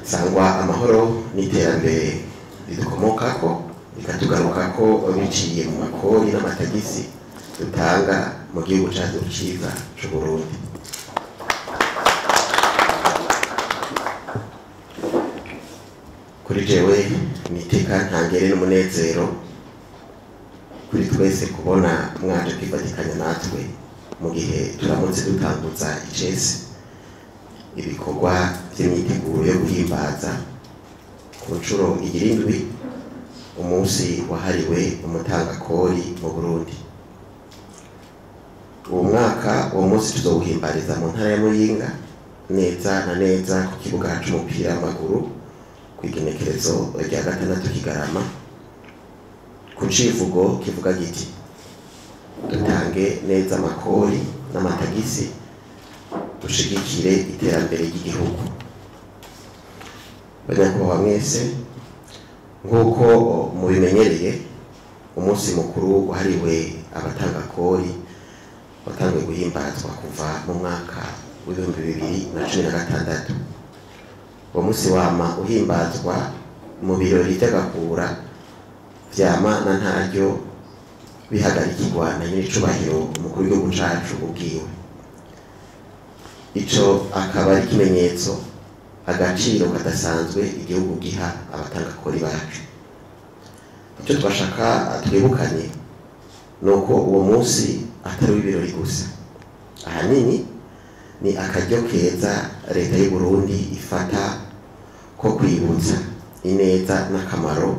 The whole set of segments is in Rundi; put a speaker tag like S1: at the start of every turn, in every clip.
S1: Sangwa amahoro n'iterambere ridukomokako rikatugarukako biciye mu makori n'amatagisi dutanga mu gihugu cyacu cyiza c'u Burundi. Kuri jewe ni iteka ntangere n'umunezero kuri twese kubona mwaje kwifatikanya natwe mu gihe turamutse dutanguza icese ibikorwa by'imyiteguro yo guhimbaza ku nshuro igira indwi umunsi wahariwe umutangakori mu Burundi. Uwo mwaka uwo munsi tuzowuhimbariza mu ntara ya Muyinga neza na neza ku kibuga c'umupira w'amaguru kw'igenekerezo rya 6 Kigarama, ku civugo kivuga giti: dutange neza amakori n'amatagisi dushigikire iterambere ry'igihugu. Banyakubahwa mwese, nk'uko mubimenyereye, umunsi mukuru wahariwe abatangakori watanguye guhimbazwa kuva mu mwaka w'2016. Uwo munsi wama uhimbazwa mu birori vy'agakura vyama na ntaryo bihagarikirwa na nyenicubahiro umukuru w'igihugu cacu ubwiwe. Ico akaba ari ikimenyetso agaciro kadasanzwe igihugu giha abatangakori bacu. Icyo twashaka twibukanye nuko uwo munsi atari w'ibirori gusa, ahanini ni akaryo keza leta y'u Burundi ifata ko kwibutsa ineza n'akamaro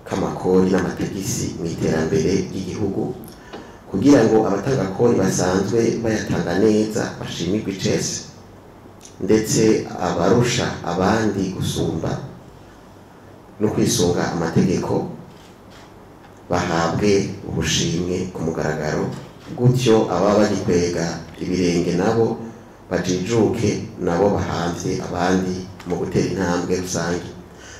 S1: k'amakori n'amatagisi mu iterambere ry'igihugu, kugira ngo abatangakori basanzwe bayatanga neza bashimirwe icese, ndetse abarusha abandi gusumba no kwisunga amategeko bahabwe ubushimwe ku mugaragaro, gutyo ababa bagikwega ibirenge nabo bajijuke, nabo bahamvye abandi mu gutera intambwe rusange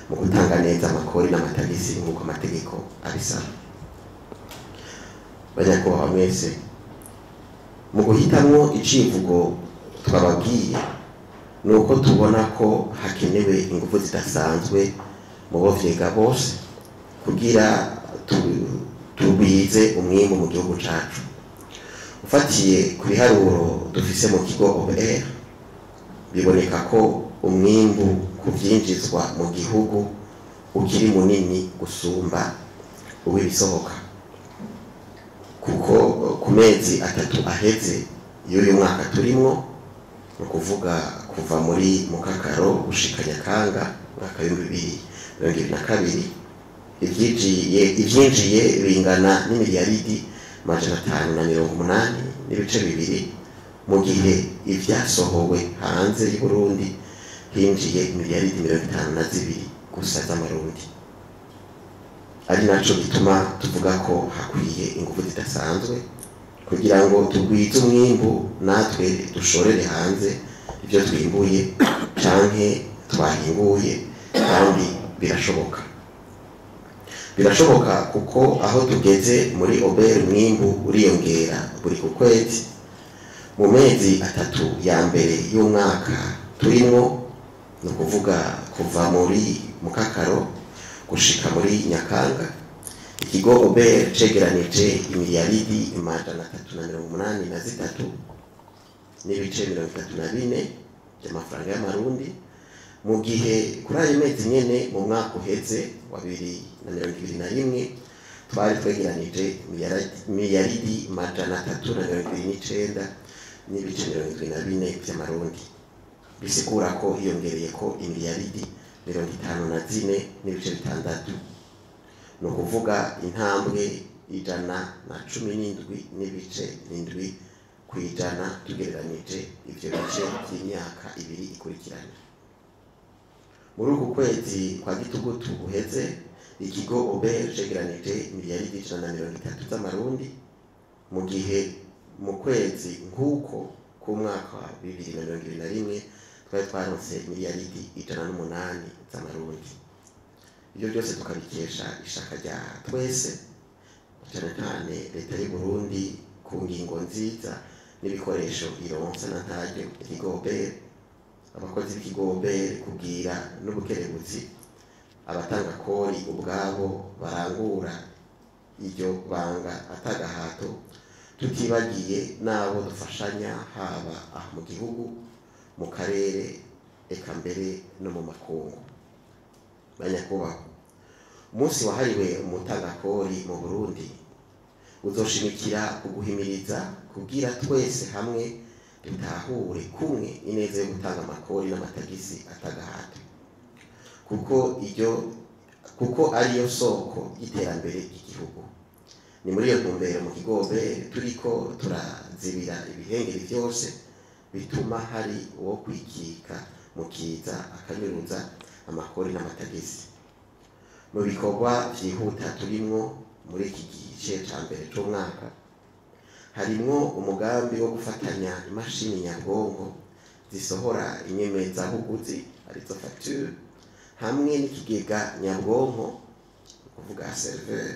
S1: mu gutanga neza amakori n'amatagisi nk'uko amategeko abisaba. Banyakubahwa mwese, mu guhitamwo icivugo twababwiye nuko tubona ko hakenewe ingufu zidasanzwe mu bo vyega bose kugira tugwize umwimbu mu gihugu cacu. Ufatiye ku biharuro dufise mu kigo OBR, biboneka ko umwimbu ku vyinjizwa mu gihugu ukiri munini gusumba uw'ibisohoka, kuko ku mezi 3 aheze y'uyu mwaka turimwo, ni ukuvuga kuva muri Mukakaro gushika Nyakanga mwaka w'2022, ivyinjiye bingana n'imiliyaridi 580.2, mu gihe ivyasohowe hanze y'u Burundi hinjiye imiliyaridi 52 gusa z'amarundi. Ari naco gituma tuvuga ko hakwiye ingufu zidasanzwe kugira ngo tugwize umwimbu natwe dushorere hanze ivyo twimbuye canke twahinguye, kandi birashoboka. Birashoboka kuko aho tugeze muri OBR umwimbu uriyongera buri ku kwezi. Mu mezi 3 ya mbere y'umwaka turimwo, ni ukuvuga kuva muri Mukakaro gushika muri Nyakanga, ikigo OBR cegeranije imiliyaridi 383.34 by'amafaranga y'amarundi, mu gihe kuri ayo mezi nyene mu mwaka uheze wa 2021 twari twegeranije miliyaridi 329.74 by'amarundi, bisigura ko hiyongereye ko imiliyaridi 54.6, ni ukuvuga intambwe 117.7 kw'ijana tugereranije ivyo bice vy'imyaka 2 ikurikirana. Muri uku kwezi kwa gitugutu guheze, ikigo OBR cegeranije miliyaridi 130 z'amarundi, mu gihe mu kwezi nk'uko k'umwaka wa 2021 twari twaronse miliyaridi 108 z'amarundi. Ibyo byose tukabikesha ishaka rya twese, cyane cyane leta y'u Burundi ku ngingo nziza n'ibikoresho ironsa na ntaryo ikigo OBR. Abakozi b'ikigo OBR kugira n'ubukerebutsi, abatanga kori ubwabo barangura iryo banga atagahato, tutibagiye n'abo dufashanya haba aha mu gihugu, mu karere, eka mbere no mu makungu. Banyakubahwa, umunsi wahariwe umutangakori mu Burundi uzoshimikira kuguhimiriza kugira twese hamwe dutahure kumwe ineza yo gutanga amakori n'amatagisi atagahato, kuko ariyo soko y'iterambere ry'igihugu. Ni muri iyo ntumbero mu kigo OBR turiko turazibira ibihengeri vyose bituma hari uwo kwikika mu kiza akanyuruza amakori n'amatagisi. Mu bikorwa vyihuta turimwo muri iki gice ca mbere c'umwaka harimwo umugambi wo gufatanya imashini nyabwonko zisohora inyemezabuguzi, arizo facture, hamwe n'ikigega nyabwonko, kuvuga serveur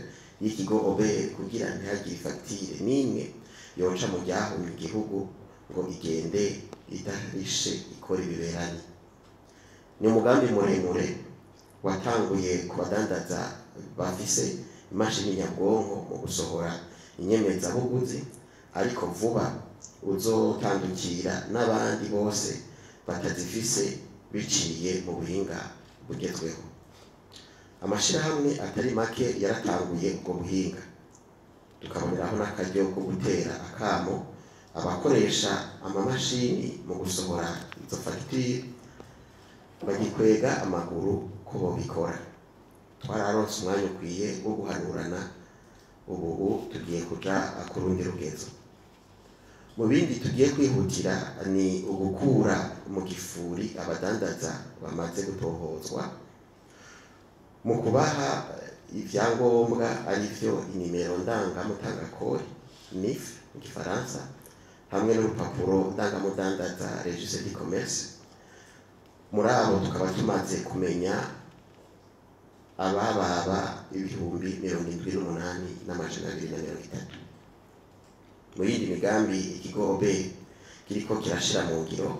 S1: y'ikigo OBR, kugira ntihagire fagitire n'imwe yoca mu ryahumye igihugu ngo igende idarishe ikora ibiberanye. Ni umugambi muremure watanguye ku badandaza bafise imashini nyabwonko mu gusohora inyemezabuguzi, ariko vuba uzotandukira n'abandi bose batazifise biciye mu buhinga bugezweho. Amashirahamwe atari make yaratanguye ubwo buhinga, tukaboneraho n'akaryo ko gutera akamo abakoresha amamashini mu gusohora izo fagitire bagikwega amaguru ko bobikora. Twararonse umwanya ukwiye wo guhanurana, ubu tugiye kuja ku rundi rugezo. Mu bindi tugiye kwihutira ni ugukura mu gifuri abadandaza bamaze gutohozwa mu kubaha ivyangombwa, arivyo inimero ndangamutangakori NIF mu gifaransa, hamwe n'urupapuro ndangamudandaza registre du commerce. Muri abo tukaba tumaze kumenya abababa 78,230. Mu yindi migambi ikigo OBR kiriko kirashira mu ngiro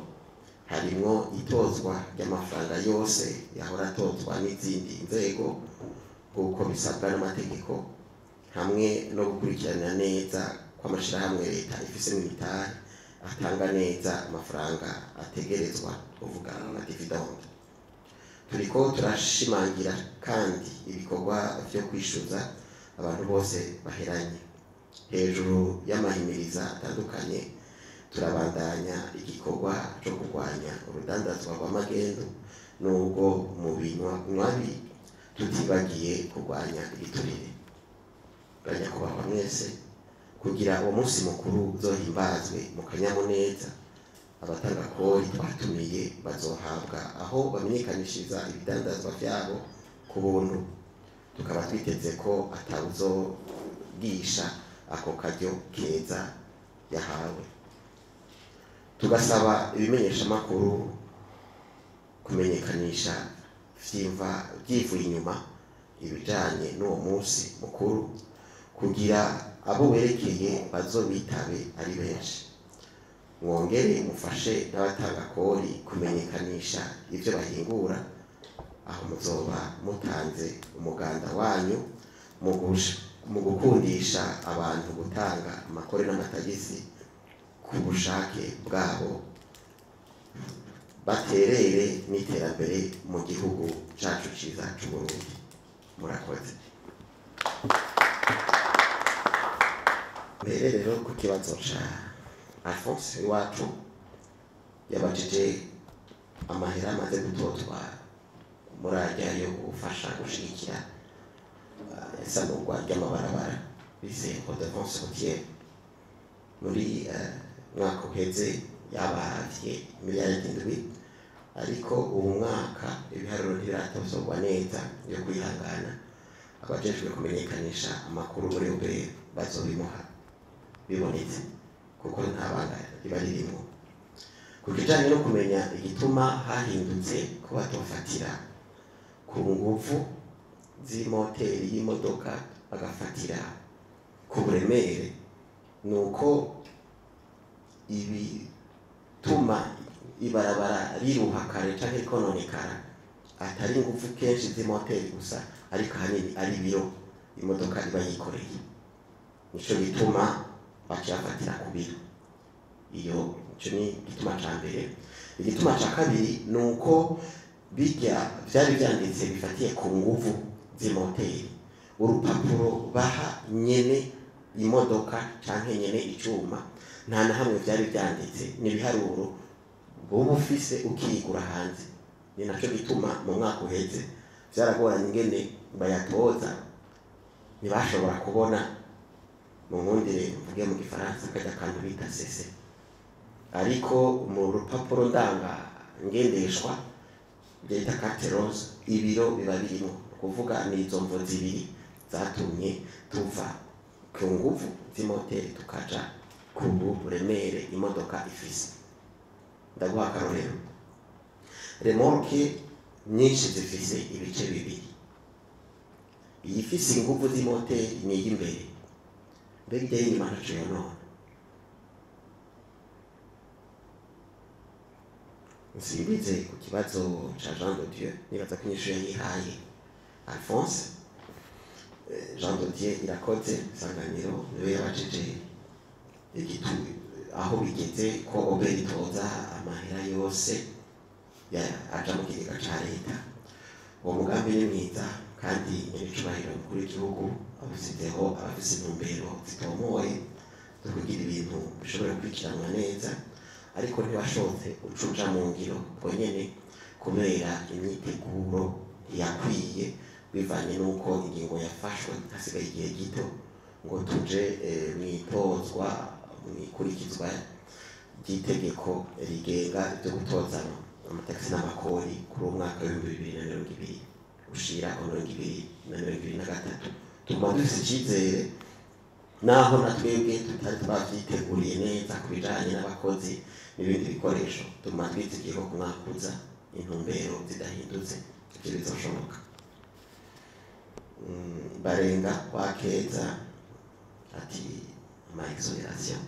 S1: harimwo itozwa ry'amafaranga yose yahora atozwa n'izindi nzego nk'uko bisabwa n'amategeko, hamwe no gukurikirana neza kw'amashirahamwe leta ifise imitahe atanga neza amafaranga ategerezwa, kuvuga amadividende. Turiko turashimangira kandi ibikorwa vyo kwishuza abantu bose baheranye. Hejuru y'amahimiriza atandukanye, turabandanya igikorwa co kurwanya urudandazwa rw'amagendu n'ubwo mu binywabi, tutibagiye kurwanya ibiturire. Banyakubahwa mwese, kugira uwo munsi mukuru uzohimbazwe mu kanyamuneza, abatanga kori twatumiye bazohabwa aho bamenyekanishiriza ibidandazwa vyabo ku buntu. Tukaba twiteze ko atawuzogisha ako karyo keza yahawe. Tugasaba ibimenyeshamakuru kumenyekanisha vyivuye inyuma ibijanye n'uwo munsi mukuru, kugira abo werekeye bazobitabe ari benshi. Mwongere mufashe n'abatanga kori kumenyekanisha ivyo bahingura, aho muzoba mutanze umuganda wanyu mu gukundisha abantu gutanga amakori n'amatagisi ku bushake bwabo, baterere n'iterambere mu gihugu cacu ciza c'Uburundi. Murakoze. Mbere rero ku kibazo ca Alphonse iwacu yabajije amahera amaze gutozwa muri arya yo gufasha gushigikira isanurwa ry'amabarabara bise redevance routière, muri mwaka uheze yabahavye 7 miliyari, ariko uwu mwaka ibiharuro ntibiratozorwa neza, yo kwihangana abajejwe kumenyekanisha amakuru muri OBR bazobimuha bibonetse, kuko nta banga riba ririmo. Ku kijanye no kumenya igituma hahindutse ko batofatira ku nguvu z'imoteri y'imodoka bagafatira ku buremere, nuko ibituma ibarabara riruha kare canke rikononekara atari ingufu kenshi z'imoteri gusa, ariko ahanini ari ibiro imodoka iba yikoreye. Nico gituma baciyafatira ku biro. Iyo nico ni igituma ca mbere. Igituma ca kabiri ni uko bijya vyari vyanditse bifatiye ku nguvu z'imoteri, urupapuro baha nyene imodoka canke nyene icuma nta na hamwe vyari vyanditse, ni ibiharuro uba ufise ukigura hanze. Ni naco gituma mu mwaka uheze vyaragoranye ingene bayatoza, ntibashobora kubona, mu nkundire mvuge mu gifaransa kajya kantu bita sese, ariko mu rupapuro ndanga ngendeshwa bita carte rose ibiro biba birimo. Kuvuga ni izo mvo zibiri zatumye tuva ku nguvu z'imoteri tukaja ku buremere imodoka ifise. Ndaguha akarorero, remorke nyinshi zifise ibice bibiri, iyifise inguvu z'imoteri ni iy'imbere, mbega ijya y'inyuma ntaco yonona. Nsimbize ku kibazo ca Jean de Dieu, nibaza ko inyishu yayihaye Alphonse. Jean de Dieu Irakoze Isanganiro niwe yabajije igitu aho bigeze ko OBR itoza amahera yose aja mu kigega ca leta. Uwo mugambi ni mwiza kandi nyiricubahiro mukuru w'igihugu awusizeho abafise intumbero zitomoye zo kugira ibintu bishobora gukurikiranwa neza, ariko ntibashotse ucuja mu ngiro ubwo nyene kubera imyiteguro yakwiye, bivanye n'uko ingingo yafashwe hasigaye igihe gito ngo tuje mwitozwa mwikurikizwa ry'itegeko rigenga ibyo gutoza amatagisi n'amakori kuri uwo mwaka w'2020 ushira 2023. Tuguma dufise icizere naho na twebwe tutari twavyiteguriye neza ku bijanye n'abakozi n'ibindi bikoresho, tuguma twizigiye ko ku mwaka uza intumbero zidahindutse ivyo bizoshoboka. Barenga kwa Keza ati ama exoneration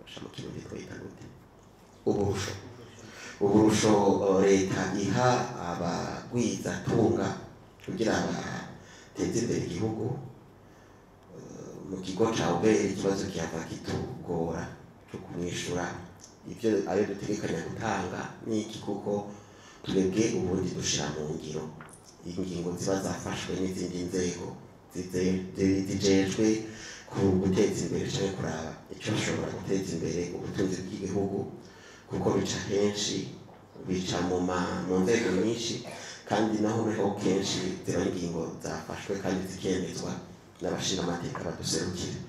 S1: basha mu kirundi twita gute? Uburusho. Uburusho leta iha abagwizatunga kugira bateze imbere igihugu. Mu kigo ca OBR ikibazo kihava kitugora co kumwishura ivyo ayo dutegekanya gutanga n'iki, kuko twebwe ubundi dushira mu ngiro ingingo ziba zafashwe n'izindi nzego zijejwe ku guteza imbere canke kuraba ico bashobora guteza imbere ubutunzi bw'igihugu, kuko bica henshi, bica mu nzego nyinshi, kandi naho niho kenshi ziba ingingo zafashwe kandi zikemezwa n'abashingamateka baduserukira.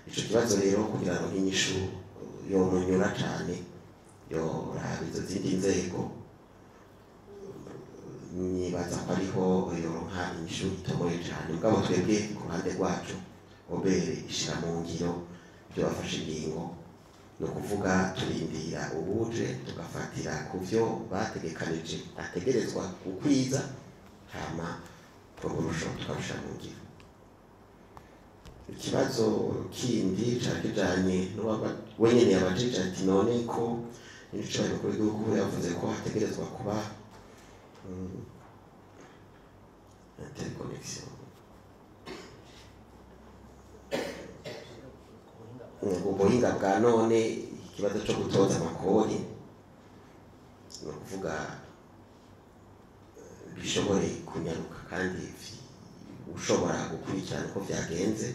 S1: Ico kibazo rero kugira ngo nk'inyishu yomunyura cane yoraba izo zindi nzego, nibaza ko ariho yoronka inyishu itomoye cane. Mugabo twebwe ku ruhande rwacu OBR ishira mu ngiro ibyo bafashe ingingo, ni ukuvuga turindira ubuje tugafatira ku vyo bategekanije ategerezwa gukwiza, hama uburusho tukabushira mu ngiro. Ikibazo kindi cari kijanye wenyene yabajije ati none ko nyiricubahiro mukuru w'igihugu yavuze ko hategerezwa kuba interconnexion ubuhinga bwa none, ikibazo co gutoza amakori ni ukuvuga bishobore kunyaruka kandi ushobora gukurikirana uko vyagenze.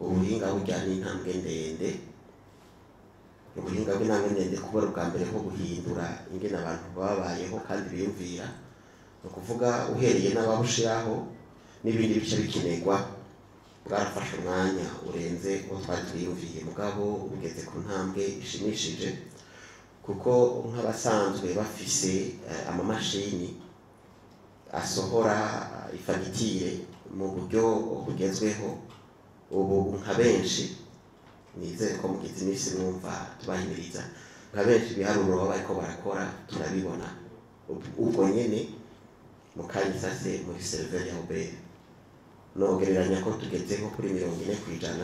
S1: Ubuhinga burya ni intambwe ndende, ubuhinga bw'intambwe ndende kubera ubwa mbere nko guhindura ingene abantu babayeho kandi biyumvira, ni ukuvuga uhereye n'ababushiraho n'ibindi bice bikenerwa, bwarafashe umwanya urenze uwo twari twiyumviye, mugabo ugeze ku ntambwe ishimishije, kuko nk'abasanzwe bafise amamashini asohora ifagitire mu buryo bugezweho, ubu nka benshi nizere ko mugize iminsi mwumva tubahimiriza, nka benshi ibiharuro baba bariko barakora turabibona ubwo nyene mu kanya isase muri seriveri ya OBR. Nogereranya ko tugeze nko kuri 40%,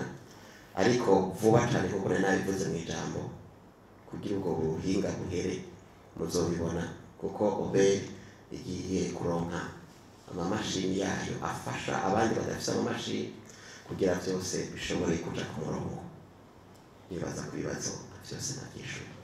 S1: ariko vuba cane kuko nari nabivuze mw'ijambo, Kugira ubwo buhinga buhere muzobibona, kuko OBR igiye kuronka amamashini yayo afasha abandi badafise amamashini kugira vyose bishobore kuja ku murongo. Nibaza ku bibazo vyose navyishuye.